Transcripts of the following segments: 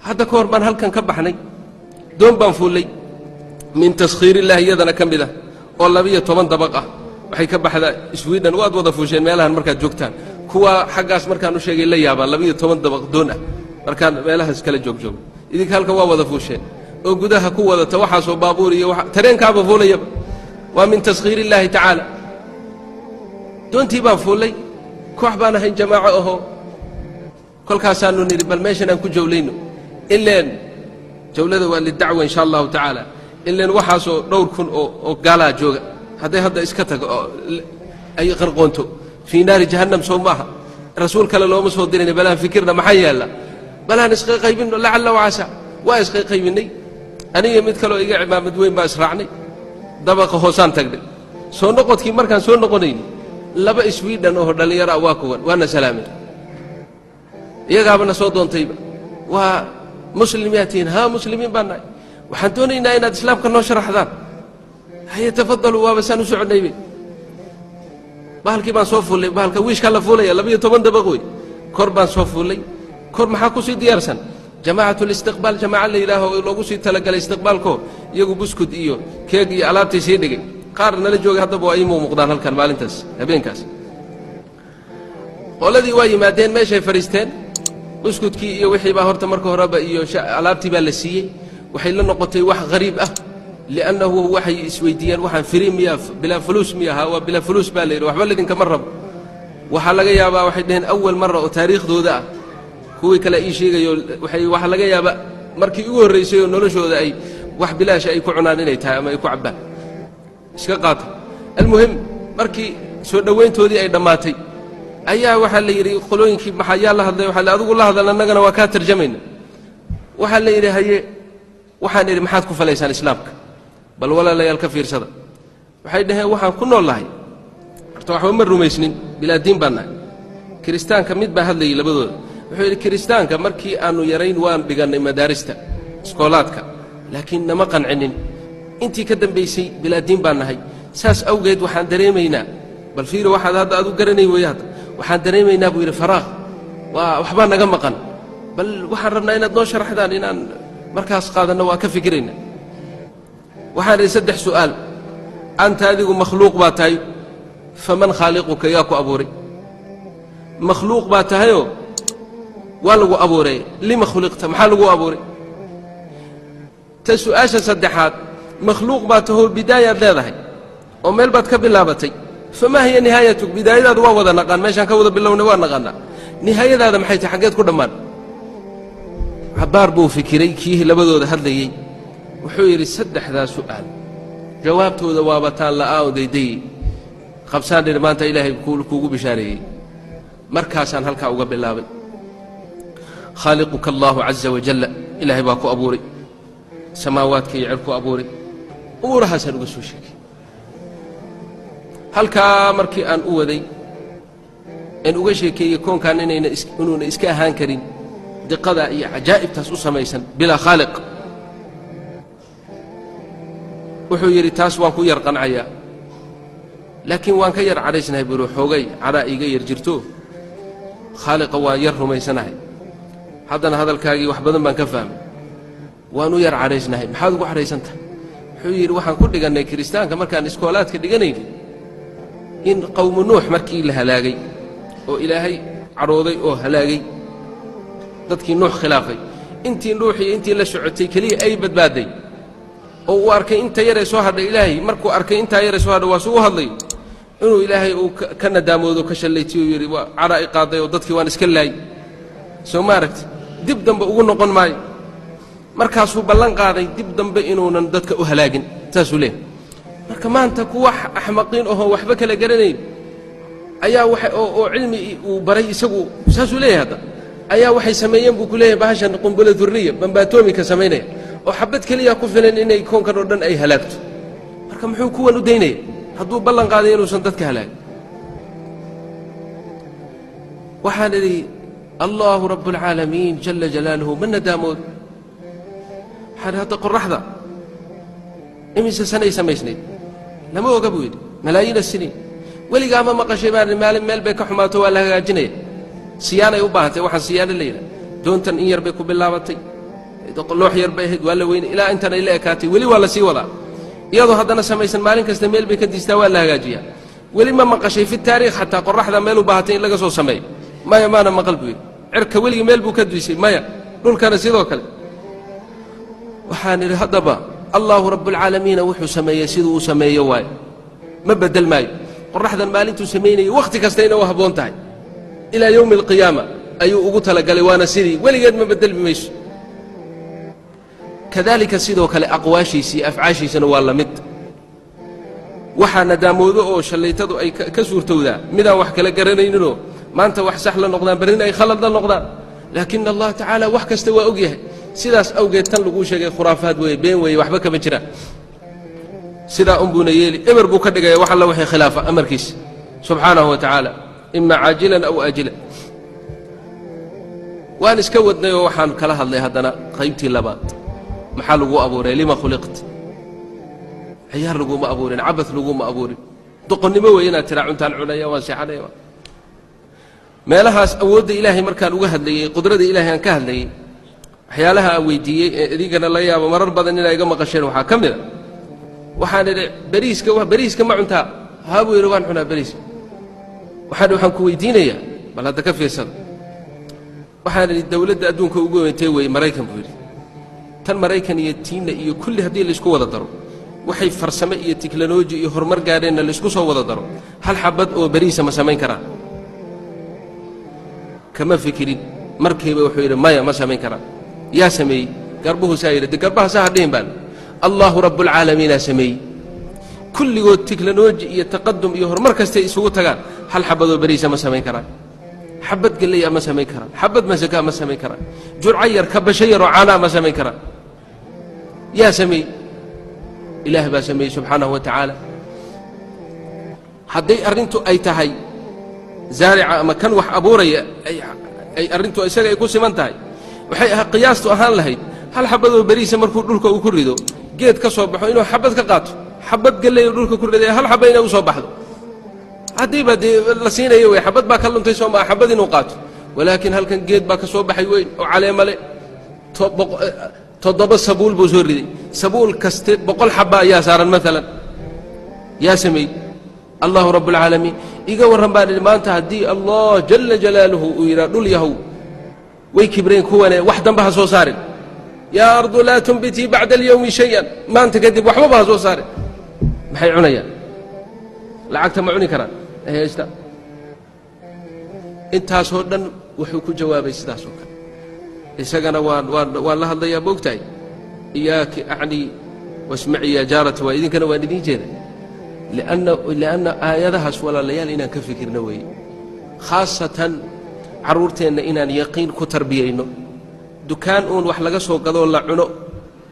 Hadda ka hor baan halkan ka baxnay, doon baan fuullay, min taskhiirillahi iyadana ka mid ah, oo 12 dabaq ah. Waxay ka baxdaa Sweden. Waad wada fuusheen meelahan markaad joogtaan. Kuwa xaggaas markaan u sheegay la yaabaan, 12 dabaq doon ah markaan meelahaas kala joogjoogo. Idinka halka waa wada fuusheen oo gudaha ku wadata waxaasoo baabuur iyo tareenkaaba fuulayaba. Waa min taskhiir illaahi tacaala. Doontii baan fuullay, koox baan ahayn, jamaaco ahoo. Kolkaasaanu nidhi, bal meeshan aan ku jawlayno, ileen jawlada waa lidacwa insha allahu tacaala. Ileen waxaasoo dhowr kun oo gaalaa jooga, hadday hadda iska tago oo ay qarqoonto fii naari jahannam, soo maaha? Rasuul kale looma soo dirin. Balaan fikirna maxaa yeella, balaan isqa qaybinno, lacalla wacasa. Waa isqa qaybinnay. Aniga mid kaloo iga cimaamad weyn baa israacnay, dabaqa hoosaan tagnay. Soo noqodkii markaan soo noqonayni, laba Iswiidhan oo dhallinyaro ah waa kuwan, waana salaamay. Iyagaabana soo doontayba. Waa muslim yaa tihiin? Haa, muslimiin baan nahay. Waxaan doonaynaa inaad islaamka noo sharaxdaan. Haye, tafadaluu. Waaba saan u soconaybe, bahalkii baan soo fuullay. Bahalka wiishkaa la fuulaya, 12 dabaq wey. Kor baan soo fuullay. Kor maxaa kusii diyaarsan? Jamacat listiqbaal, jamaaca la yidhaaho loogu sii talagalay istiqbaalko, iyagu buskud iyo keeg iyo alaabtay sii dhigay. Qaar nala joogay haddaba waa ii muuqdaan halkan maalintaas, habeenkaas. Qoladii waa yimaadeen, meeshay fadhiisteen. Buskudkii iyo wixii baa horta marka horeba iyo alaabtii baa la siiyey. Waxay la noqotay wax hariib ah, liannahu waxay isweydiiyeen, waxaan free miya, bilaa fuluus miya? Ha, waa bilaa fuluus baa la yidhi, waxba lidinkama rabo. Waxaa laga yaabaa, waxay dhaheen, awal mara oo taariikhdooda ah. Kuwii kale ii sheegayo, waxaa laga yaabaa markii ugu horraysay oo noloshooda ay wax bilaasha ay ku cunaan inay tahay ama ay ku cabbaan. Iska qaata. Almuhim, markii soo dhowayntoodii ay dhammaatay ayaa waxaa la yidhi, qolooyinkii maxaa yaa la hadlay? Waxaa la adigu la hadal, annagana waa kaa tarjamayna. Waxaa la yidhi, haye. Waxaan idhi, maxaad ku falaysaan islaamka? Bal walaalayaal, ka fiirsada. Waxay dhaheen, waxaan ku nool lahay horta waxba ma rumaysnin, bilaa diin baan nahay. Kiristaanka mid baa hadlayay labadooda. Wuxuu yidhi, kiristaanka markii aannu yarayn waan dhigannay madaarista iskoolaadka, laakiin nama qancinin. Intii ka dambaysay bilaa diin baan nahay. Saas awgeed waxaan dareemaynaa, bal fiiri, waxaad hadda adu garanay weeye, hadda waxaan dareemaynaa, buu yidhi, faraaq, waa waxbaa naga maqan. Bal waxaan rabnaa inaad noo sharaxdaan, inaan markaas qaadanno waa ka fikirayna. Waxaan idhi, saddex su'aal. Anta, adigu makhluuq baa tahay, faman khaaliquka? Yaa ku abuuray? Makhluuq baa tahayoo waa lagu abuuray, lima khuliqta? Maxaa lagu abuuray? Ta su'aasha saddexaad, makhluuq baa tahoo bidaayaad leedahay oo meel baad ka bilaabatay, famaa hiya nihaayatuk? Bidaayadaadu waa wada naqaan, meeshaan ka wada bilownay waa naqaanaa. Nihaayadaada maxay tahay? Xaggeed ku dhammaan? Cabbaar buu fikiray kii labadooda hadlayey. Wuxuu yidhi, saddexdaa su'aal jawaabtooda waabataan la'aa oo daydayey qabsaan dhir. Maanta ilaahay kuugu bishaareeyey. Markaasaan halkaa uga bilaabay. Khaaliquka allaahu caza wajalla, ilaahay baa ku abuuray, samaawaadka iyo cirku abuuray. Umuurahaasaan uga soo sheegay. Halkaa markii aan u waday een uga sheekeeyey koonkan inayna inuuna iska ahaan karin diqada iyo cajaa'ibtaas u samaysan bilaa khaaliq, wuxuu yidhi, taas waan ku yar qancayaa, laakiin waan ka yar cadhaysnahay buuri, xoogay cadhaa iiga yar jirto. Khaaliqa waan yar rumaysanahay, haddana hadalkaagii wax badan baan ka fahmay, waan u yar cadhaysnahay. Maxaad ugu cadhaysan tahay? Wuxuu yidhi, waxaan ku dhigannay kiristaanka markaan iskoolaadka dhiganayni in qowmu Nuux markii la halaagay oo Ilaahay cadhooday oo halaagay dadkii Nuux khilaafay, intii Nuux iyo intii la socotay keliya ay badbaadday, oo uu arkay inta yaree soo hadhay. Ilaahay markuu arkay intaa yaree soo hadhay, waa suu u hadlay, inuu Ilaahay uu ka nadaamoodo, ka shallaytiyo, yidhi, waa cadhaa i qaaday oo dadkii waan iska laayy, soo ma aragti, dib dambe ugu noqon maayo. Markaasuu ballan qaaday dib dambe inuunan dadka u halaagin. Saasuu leeyahy. Marka maanta kuwa axmaqiin ahoo waxba kala garanayn ayaa waxa oo cilmi uu baray isagu, saasuu leeyahay, hadda ayaa waxay sameeyeen buu ku leeyahay bahashan qumbula durriya, bambaatoomika samaynaya, oo xabad keliya ku filan inay koonkan oo dhan ay halaagto. Marka muxuu kuwan u daynaya hadduu ballan qaaday inuusan dadka halaagin? Waxaan idhi, allaahu rabbulcaalamiin jala jalaaluhu ma nadaamood. Waxaan idhi, hadda qoraxda imise sanay samaysnayd? Lama oga, buu yidhi, malaayiin asiniin. Weligaa ma maqashay, baan maalin meel bay ka xumaato, waa la hagaajinaya, siyaanay u baahatay. Waxaan siyaano la yidhaha, doontan in yar bay ku bilaabatay. Loox yar bay ahayd, waa la weynay ilaa intan ay la ekaatay. Weli waa la sii wadaa iyadoo haddana samaysan. Maalin kasta meel bay ka diistaa, waa la hagaajiyaa. Weli ma maqashay fi taariikh xataa qoraxda meel u baahatay in laga soo sameeyo? Maya, maana maqal buu yidhi. Cirka weligii meel buu ka diisay? Maya. Dhulkana sidoo kale. Waxaan idhi haddaba Allaahu rabbulcaalamiina wuxuu sameeyey siduu u sameeyo waayo, ma bedel maayo. Qoraxdan maalintuu samaynayay wakhti kasta inay u habboon tahay ilaa yowmi alqiyaama ayuu ugu talagalay, waana sidii, weligeed ma bedelmi mayso. Kadaalika sidoo kale aqwaashiisa iyo afcaashiisana waa la mid. Waxaa nadaamoodo oo shallaytadu ay ka suurtowdaa midaan wax kala garanayninoo maanta wax sax la noqdaan, berrina ay khalad la noqdaan. Laakin Allah tacaala wax kasta waa og yahay. Sidaas awgeed tan laguu sheegay khuraafaad weeye, been weeye, waxba kama jiraan. Sidaa unbuuna yeeli, eber buu ka dhigaya wax alla wixii khilaafa amarkiisa subxaanahu wa tacaala, ima caajilan aw aajilan. Waan iska wadnay oo waxaan kala hadlay haddana qaybtii labaad: maxaa laguu abuuray? Lima khuliqt? Ciyaar laguma abuurin, cabad laguma abuurin. Doqonnimo wey inaad tiraa cuntaan cunaya, waan seexanaya. Meelahaas awoodda Ilaahay markaan uga hadlayey, qudrada Ilaahay aan ka hadlayey, waxyaalaha aan weydiiyey ee idinkana laga yaabo marar badan inaa iga maqasheen waxaa ka mid a, waxaan idhi: Beriiska, beriiska ma cuntaa? Haa, buu yidhi, waan cunaa beriiska. Waxaan ku weydiinayaa, bal hadda ka fiirsada. Waxaan idhi: Dowladda adduunka ugu weyntee weeye? Maraykan, buu yidhi. Tan Maraykan iyo Tiinna iyo kulli haddii laysku wada daro, waxay farsame iyo tiknoloji iyo horumar gaadheenna laysku soo wada daro, hal xabad oo beriisa ma samayn karaan? Kama fikirin, markiiba wuxuu yidhi: Maya, ma samayn karaan. Yaa sameeyey? Garbuhu saa yidhi. De garbaha saa ha dhihin baan. Allaahu rabbulcaalamiinaa sameeyey. Kulligood tiknoloji iyo taqadum iyo horumar kastay isugu tagaan, hal xabadoo beriisa ma samayn karaan, xabad gelleya ma samayn karaan, xabad masaka ma samayn karaan, jurco yar, kabasho yaroo caanaa ma samayn karaan. Yaa sameeyey? Ilaah baa sameeyey subxaanahu wa tacaala. Hadday arrintu ay tahay zaarica ama kan wax abuuraya ay arrintu isaga ay ku siman tahay, waxay qiyaastu ahaan lahayd hal xabadoo beriisa markuu dhulka uu ku rido, geed ka soo baxo, inuu xabad ka qaato. Xabad galley dhulka ku riday, hal xaba inay u soo baxdo, haddiiba dee la siinayo wey, xabad baa ka luntay soo maa, xabad inuu qaato. Walaakiin halkan geed baa ka soo baxay weyn oo caleema le, 7 sabuul buu soo riday, sabuul kaste 100 xaba ayaa saaran maalan. Yaa sameeyey? Allahu rabbulcaalamiin. Iga warran baan idhi, maanta haddii Allah jala jalaaluhu uu yidhaa: Dhul yahow, way kibreen kuwane, wax damba ha soo saarin. Yaa ardu laa tunbitii bacda alyowmi shay-an, maanta kadib waxbaba ha soo saarin, maxay cunayaan? Lacagta ma cuni karaan ay haysta? Intaasoo dhan wuxuu ku jawaabay sidaas oo kale. Isagana waan la hadlayaa, moogtahay. Iyaaki acnii wasmaci yaa jaarati, waa idinkana waan idiin jeeda. Lianna aayadahaas, walaalayaal, inaan ka fikirno weeye, khaasatan carruurteenna inaan yaqiin ku tarbiyayno. Dukaan uun wax laga soo gadoo la cuno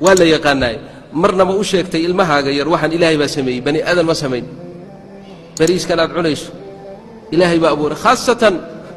waa la yaqaanaaye, marnaba u sheegtay ilmahaaga yar waxaan Ilaahay baa sameeyey, bani aadan ma samayn? Bariiskan aad cunayso Ilaahay baa abuuray.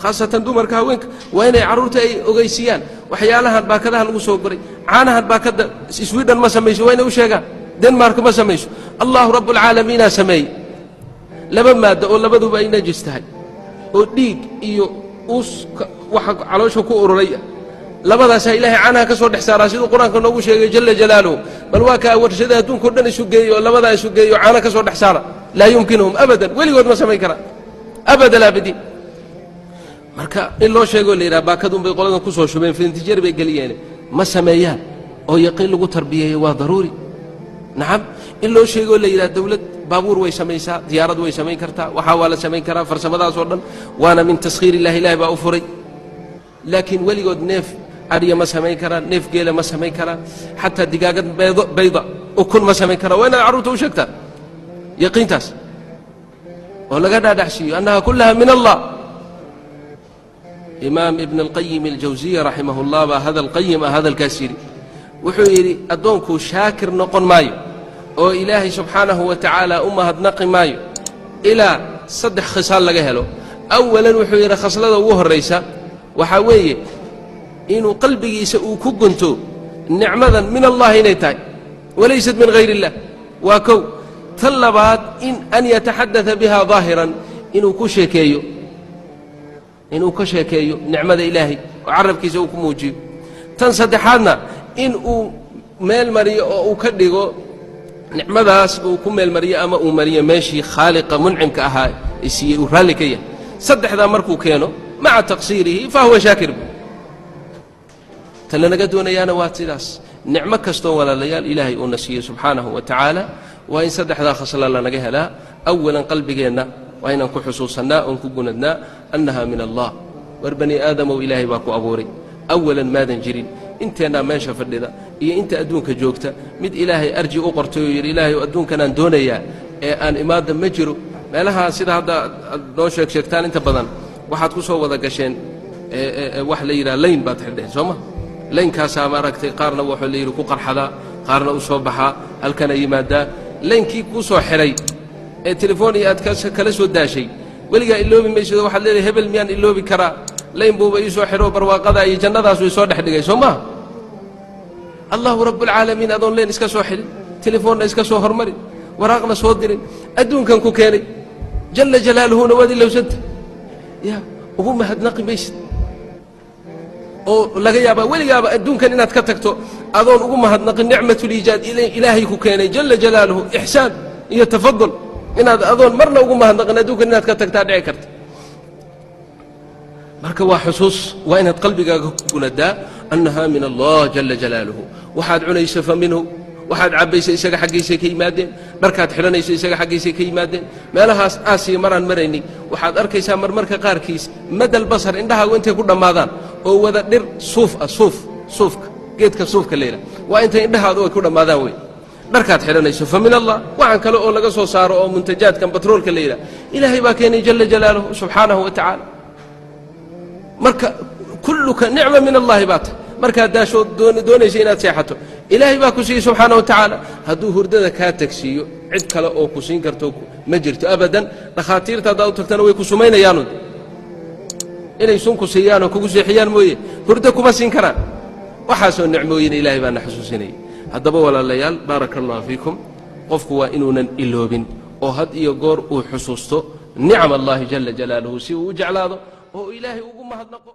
Khaasatan dumarka, haweenka, waa inay carruurta ay ogeysiiyaan waxyaalahan baakadaha lagu soo goray. Caanahan baakadda Sweden ma samayso, waa inay u sheegaan. Denmark ma samayso, Allahu rabbulcaalamiinaa sameeyey. Laba maaddo oo labaduba ay najis tahay, oo dhiig iyo uus waxa caloosha ku ururay, labadaasaa Ilaahay caanaha ka soo dhex saaraa, siduu Qur-aanka noogu sheegay jala jalaaluhu. Bal waa kaa warshada adduunka o dhan isu geeyo oo labadaa isu geeyo, caano ka soo dhex saara. Laa yumkinuhum abadan, weligood ma samayn karaan abad alaabidiin. Marka in loo sheegoo la yidhaha baakadun bay qoladan ku soo shubeen, fintijeer bay geliyeen, ma sameeyaan, oo yaqiin lagu tarbiyeeyo waa daruuri. Nacam, in loo sheegoo la yidhaha dawlad baabuur way samaysaa, diyaarad way samayn kartaa, waxaa waa la samayn karaa, farsamadaas oo dhan waana min taskhiir illahi, Ilahi baa u furay. Laakiin weligood neef adhiya ma samayn karaan, neef geela ma samayn karaan, xataa digaagad beedo bayda ukun ma samayn karaan. Waa inaad carruurta u sheegtaan yaqiintaas oo laga dhaadhacsiiyo annaha kullaha min Allah. Imaam Ibn Alqayim Aljawsiya raximah ullah baa hadal qayim ah hadalkaas yidhi. Wuxuu yidhi: addoonku shaakir noqon maayo oo Ilaahay subxaanahu wa tacaala u mahadnaqi maayo ilaa saddex khisaal laga helo. Awalan, wuxuu yidhi, khaslada ugu horraysa waxaa weeye inuu qalbigiisa uu ku gunto nicmadan min Allahi inay tahay walaysat min hayr illah, waa kow. Tan labaad, in an yataxaddaa biha daahiran, inuu ku sheekeeyo, inuu ka sheekeeyo nicmada Ilaahay oo carabkiisa uu ku muujiyo. Tan saddexaadna, in uu meel mariyo oo uu ka dhigo nicmadaas uu ku meel mariyo ama uu mariyo meeshii khaaliqa muncimka ahaa siiyey uu raalli ka yahay. Saddexdaa markuu keeno maca taqsiirihi fa huwa shaakir. Tan lanaga doonayaana waa sidaas. Nicmo kastoo walaalayaal ilaahay uuna siiyey subxaanahu wa tacaala waa in saddexdaa khasla lanaga helaa. Awalan qalbigeenna waa inaan ku xusuusannaa oon ku gunadnaa annaha min allah. War bani aadamow, ilaahay baa ku abuuray. Awalan maadan jirin. Inteennaa meesha fadhida iyo inta adduunka joogta mid ilaahay arji u qortay oo yidhi ilaahay adduunkanaan doonayaa ee aan imaadda ma jiro. Meelaha sida hadda aad noo sheeg sheegtaan inta badan waxaad ku soo wada gasheen wax la yidhaha layn baad xidheen, soo ma? Laynkaasaa maaragtay qaarna wuxuu la yidhi ku qarxadaa, qaarna u soo baxaa, halkana yimaadaa. Laynkii kuu soo xidhay ee telefoon iyo aad kala soo daashay weligaa iloobi maysido. Waxaad leedahay hebel miyaan iloobi karaa? Layn buuba ii soo xidhoo barwaaqadaa iyo jannadaasuu isoo dhex dhigay, soo maha? Allahu rabbulcaalamiin adoon leen iska soo xidhin, telefoonna iska soo hormarin, waraaqna soo dirin, adduunkan ku keenay jalla jalaaluhuna waad ilowsanta, ya ugu mahadnaqi maysid. Oo laga yaabaa weligaaba adduunkan inaad ka tagto adoon ugu mahadnaqin nicmatuliijaad ilaahay ku keenay jalla jalaaluhu, ixsaan iyo tafadul inaad adoon marna ugu mahadnaqin adduunkan inaad ka tagtaa dhici karta. Marka waa xusuus, waa inaad qalbigaaga ku gunadaa annaha min allah jala jalaaluhu. Waxaad cunayso fa minhu, waxaad cabbaysa isaga xaggiisay ka yimaadeen, dharkaad xidhanayso isaga xaggiisay ka yimaadeen. Meelahaas Aasiya maraan maraynay waxaad arkaysaa marmarka qaarkiis madal basar indhahaagu intay ku dhammaadaan oo wada dhir suuf ah, suuf, suufka geedka suufka la yidhaha waa intay indhahaadu ay ku dhammaadaan wey. Dharkaad xidhanayso fa min allah. Waxaan kale oo laga soo saaro oo muntajaadkan batroolka la yidhaha ilaahay baa keenay jala jalaaluhu subxaanahu wa tacaala. Marka kulluka nicma min allahi baa tahy. Markaad daashood doonaysa inaad seexato ilaahay baa ku siiyey subxaana wa tacaala. Hadduu hurdada kaa tagsiiyo cid kale oo ku siin karto ma jirto abadan. Dhakhaatiirta haddaad u tagtana way ku sumaynayaanu, inay sun ku siiyaanoo kugu seexiyaan mooye hurdo kuma siin karaan. Waxaasoo nicmooyin ilaahay baana xusuusinayay. Haddaba walaalayaal, baaraka allahu fiikum, qofku waa inuunan iloobin oo had iyo goor uu xusuusto nicam allahi jala jalaaluhu si uu u jeclaado oo ilaahay ugu mahadnaqo.